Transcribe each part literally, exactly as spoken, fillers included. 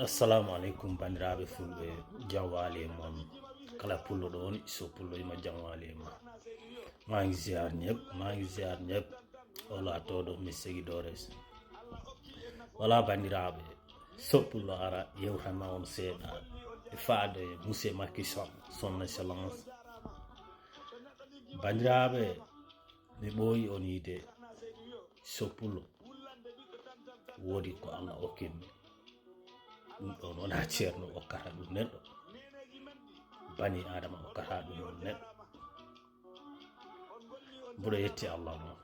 Assalamu aleykum, banndiraaɓe fulɓe, jam waali e mon. Kala pullo ɗo woni, so pullo ima, jam waali e ma. Maa ngi ziar ñëpp, maa ngi ziar ñëpp. Hola todos mis seguidores. Wala, banndiraaɓe, so pullo ara yewtana on seeɗa e faade Monsieur Macky Sall, son excellence. Banndiraaɓe, mi ɓooyi on yiide so pullo. Woodi ko Allah okkinmi. Ɗum ɗon wona ceerno okkata ɗum neɗɗo. Bani Adama okkata ɗum on neɗɗo. Mboɗo yetti Allah noon.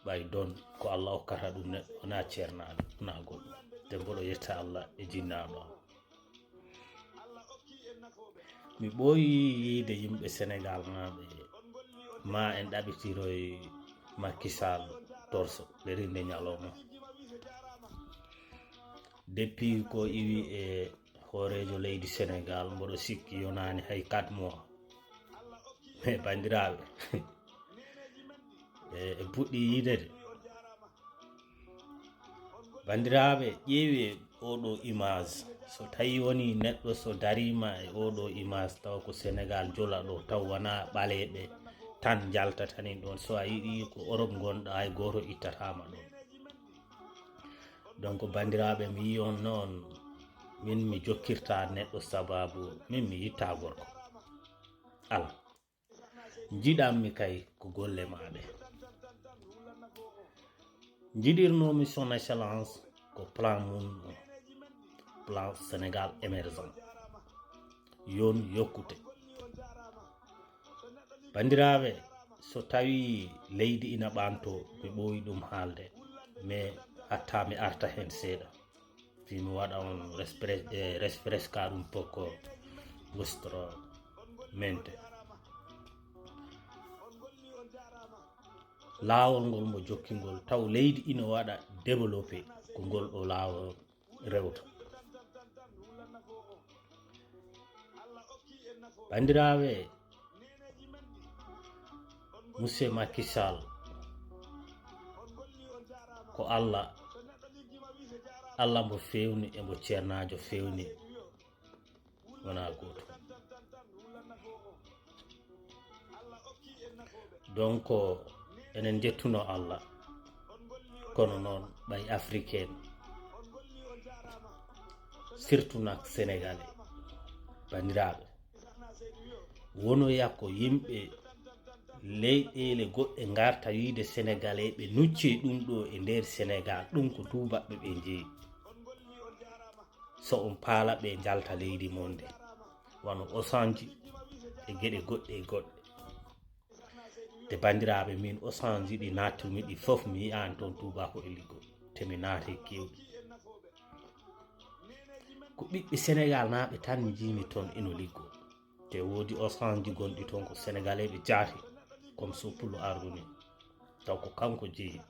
Ɓay ɗon ko Allah okkata ɗum neɗɗo, wona ceernaaɗo, wona goɗɗo. Te mboɗo yetta Allah e jinnaaɗo am. Mi ɓooyi yiide yimɓe Senegal naaɓe, ma en ɗaɓɓitiroy Macky Sall torso le rinde ñalawma. Depuis ko iwi e hooreejo leydi Senegal, mboɗo sikki yonaani hay quatre mois. Mais banndiraaɓe, e, e puɗɗi yiide de. Banndiraaɓe, ƴeewi e oɗo image. So tawi woni neɗɗo so darima e oɗo image, taw ko Senegal jola ɗo, taw wona ɓaleeɓe tan njaltata nin ɗon. So a yiɗi ko Europe ngonɗa, hay gooto ittataama ɗon. Donc, banndiraaɓe, mi yi'i on noon, min mi jokkirta neɗɗo sababu min mi yitta gorko. Ala. Njiɗanmi kay ko golle maa ɗe. Njiɗirnoomi son excellence ko plan mum, plan Sénégal émergent. Yoon yokkute. Banndiraaɓe, so tawii leydi ina ɓaantoo, mi ɓooyi ɗum haalde, mais hatta mi arta heen seeɗa. Fii mi waɗa on respre-, eh, refrescar un poco vostro mente. Laawol ngol mo jokkingol, taw leydi ina waɗa développé, ko ngol ɗo laawol rewta. Banndiraaɓe, Monsieur Macky Sall, ko Allah, Allah mbo feewni e mbo ceernaajo feewni, wonaa gooto. Donc, enen njettuno Allah, kono noon ɓay Africain, surtout nak Sénégalais, banndiraaɓe, wonoya ko yimɓe leyɗeele goɗɗe ngarta wiide Sénégalais ɓe nucce ɗum ɗo e nder Sénégal, ɗum ko tuubaɓɓe ɓe njeeyi. So on paala ɓe njalta leydi mon ndi, wano Osanji e geɗe goɗɗe e goɗɗe. Te banndiraaɓe, min Osanji ɗi naatumi ɗi fof mi yi'aani toon tuubaako e liggol, te mi naati keewɗi. Ko ɓiɓɓe Senegal naaɓe tan mi jiimi toon ino liggoo. Te woodi Osanji gonɗi toon ko Senegaleeɓe jaati, comme so pullo ardu ni. Taw ko kanko jeyi.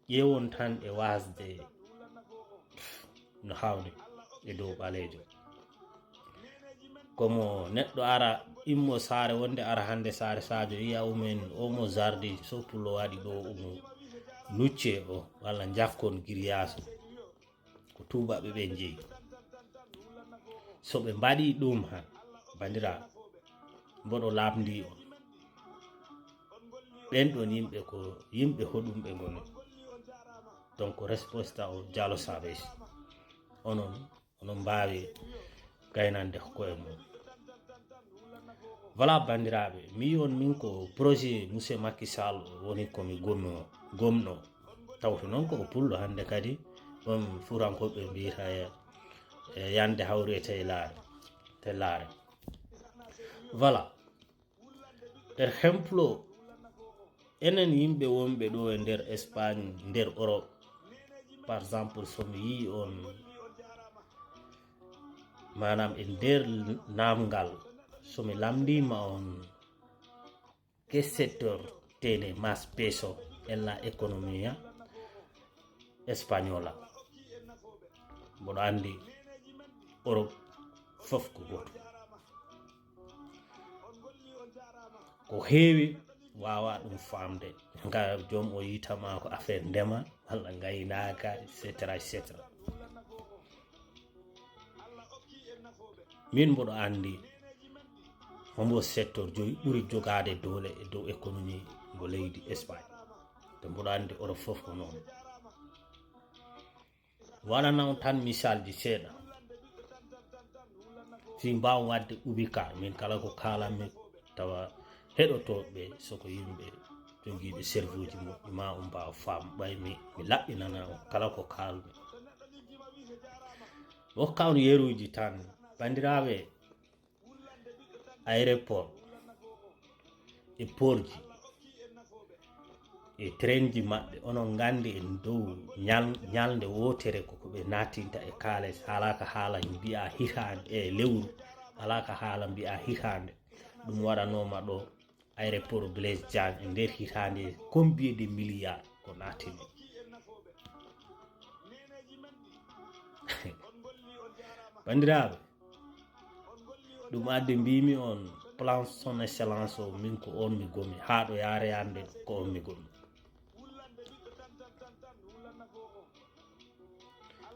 Ƴeewon tan e waasde no haawni e dow ɓaleejo. Komo neɗɗo ara, immo saare wonde ara hannde saare Sadio, yiya umen omo zardi so pullo waɗi ɗo umo nucce o, walla njakkon giriyaaso. Ko tuubaɓɓe ɓe njeyi. So ɓe mbaɗi ɗum han, banndiraaɓe, mboɗo laaɓndi on. Ɓen ɗon yimɓe ko yimɓe hoɗumɓe ngoni. Donc, resposta o Diallo Sabes. Onon, onon mbaawi gaynande koye mum. Voilà, banndiraaɓe, mi wi'i on min ko projet Monsieur Macky Sall woni ko mi gomno, gomno. Tawto noon ko o pullo hannde kadi, ɗon Fuutankooɓe mbiyata e, e yande hawri e teylaare, tellaare. Voilà. Per exemple, enen yimɓe wonɓe ɗo e nder Espagne, nder Europe, par exemple, so mi yii on, maanaam e nder naamngal, so mi lamndiima on, que sector tiene más peso en la economía española? Mboɗo anndi Europe fof ko gooto. Ko heewi Wawa ɗum famde. Nga joom o yitama ko affaire ndema walla ngaynaaka, et cetera, et cetera. Min mboɗo anndi hombo secteur joyi ɓuri jogaade doole e dow économie mo leydi Espagne. Te mboɗo anndi Europe fof ko noon. Waɗana on tan misalji seeɗa. Fii mbaaw waɗde ubika, min kala ko kaalanmi tawa heɗotooɓe so ko yimɓe jogiiɓe cerveauji moƴƴi, ma on mbaaw faam, ɓay mi, mi laɓɓinana on kala ko kaalmi. Okka on yeruuji tan, banndiraaɓe, aéroport e portji e trainji maɓɓe, onon nganndi e dow ñal-, ñalnde wootere ko ko ɓe nattinta e kaalis, alaa ka haala mbiya hitaande e lewru, alaa ka haala mbiya hitaande. Ɗum waɗanooma ɗo aéroport Blaise Diagne e nder hitaande, combien de milliards ko nattini. Banndiraaɓe, ɗum addi mbimi on plan son excellence o, min ko on mi gomi, haa ɗo yaare hannde ko on mi gomi.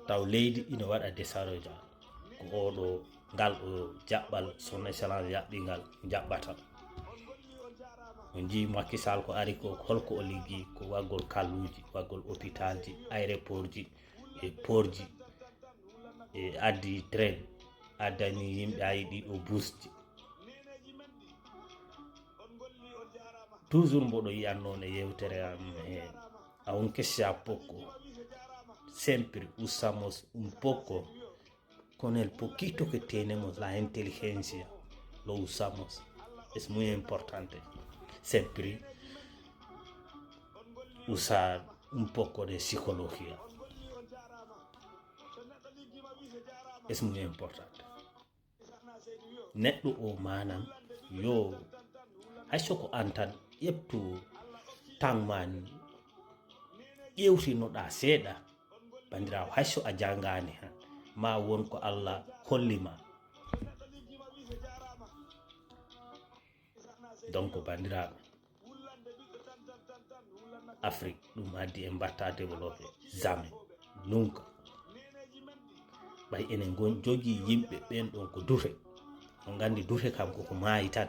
Taw leydi ina waɗa désarroi, ko oɗo ngal ɗo jaɓɓal son excellence yaɓɓi ngal jaɓɓata. On njii Macky Sall ko ari ko, holko o liggi? Ko waggol kalluuji, waggol hôpitalji, aéroportji e portji, e addi train, addani yimɓe ay ɗiɗo busji. Toujours mboɗo yiyan noon e yewtere am he, aunque sia poco, sempre usamos un poco, con el poquito que tenemos, la inteligencia, lo usamos. Es muy importante siempre usar un poco de psicología. Es muy importante. Neɗɗo o, maanam, yo hay so ko an tan, ƴeftu tan ma ni, ƴeewtinoɗaa seeɗa, banndiraawo, hay so a janngaani han, ma won ko Allah holli ma. Donc, banndiraaɓe, Afrique, ɗum addi en mbatta développé? Jamais. Nunca. Ɓay enen ngon jogii yimɓe ɓen ɗon ko dute. On nganndi dute kam koko maayi tan.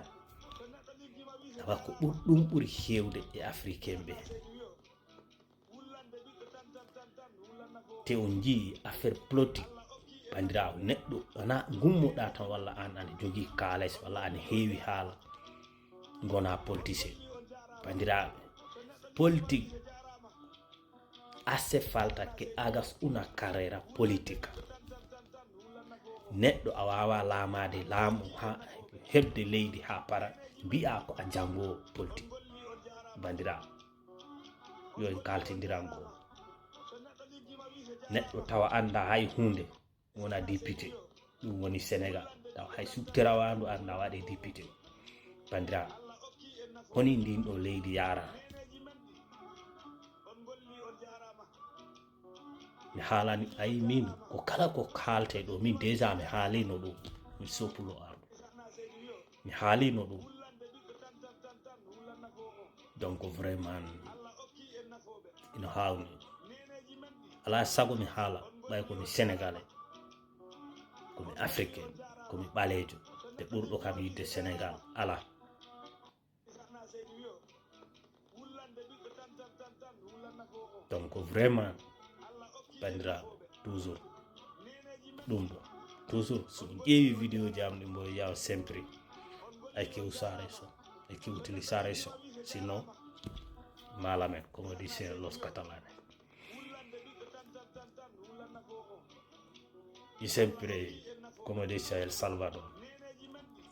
Tawa ko ɓur-, ɗum ɓuri heewde e Africain ɓe. Te on njii affaire politique, banndiraawo, neɗɗo wona ngummoɗaa tan walla aan aɗa jogii kaalis walla aɗa heewi haala, ngona politicien. Banndiraaɓe, politique hace falta que hagas una carrera política. Neɗɗo a waawaa laamaade laamu haa heɓde leydi haa para, mbiyaa ko a janngoowo politique. Banndiraaɓe, yo en kaaltindiran goo. Neɗɗo tawa anndaa hay huunde, wona député, ɗum woni Sénégal. Tawa hay suɓtirawaandu anndaa waɗe député. Banndiraaɓe, honi ndin ɗo leydi yaara? Mi haalani, ayi, min ko kala ko haalte ɗo, min déjà mi haalino ɗum, mi sopulo arɗo. Mi haalino ɗum. Donc, vraiment, ino haawni. Alaa sago mi haala, ɓay ko mi Sénégalais, ko mi Africain, ko mi ɓaleejo, te ɓurɗo kam yidde Sénégal alaa. Donc, vraiment, banndiraaɓe, toujours ɗum ɗo, toujours, so on ƴeewi vidéo ji am ɗi, mbo yaw sempre, hay que usar eso, hay que utilizar eso, sino malamen, como dicen los catalanes. Y siempre, como dice El Salvador,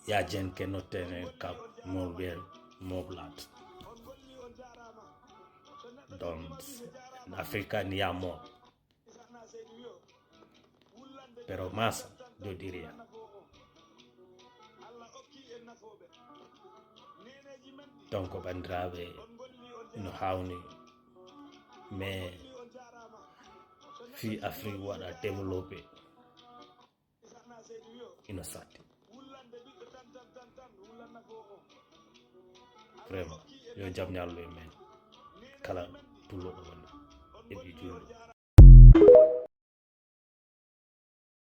y a gente que no tiene que mover, moblad. Donc, en Africa ni a mo. Pero más, yo diría. Donc, banndiraaɓe, no haawni, mais fii Afrique waɗa développé, ino satti. Vraiment. Yo jam ñallu e men kala pullo ɗo woni e ɓi julɗo.